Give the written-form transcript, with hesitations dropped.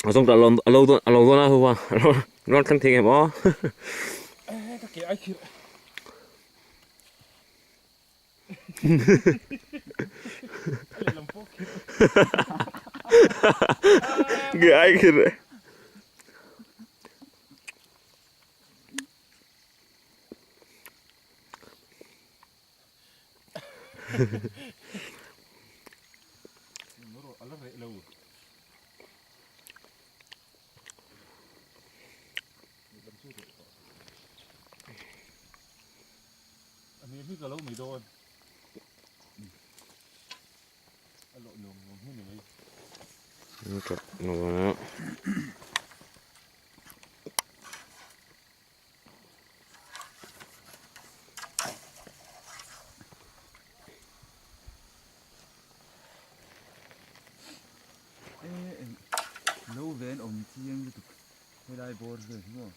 A zawng tah a lo a lo dawn a huwa a lo rawn thleng thei ngem aw. Ka ke ai khirh. Ke ai khirh. Lo ven awm chiang lutuk helai bawr vel hi maw.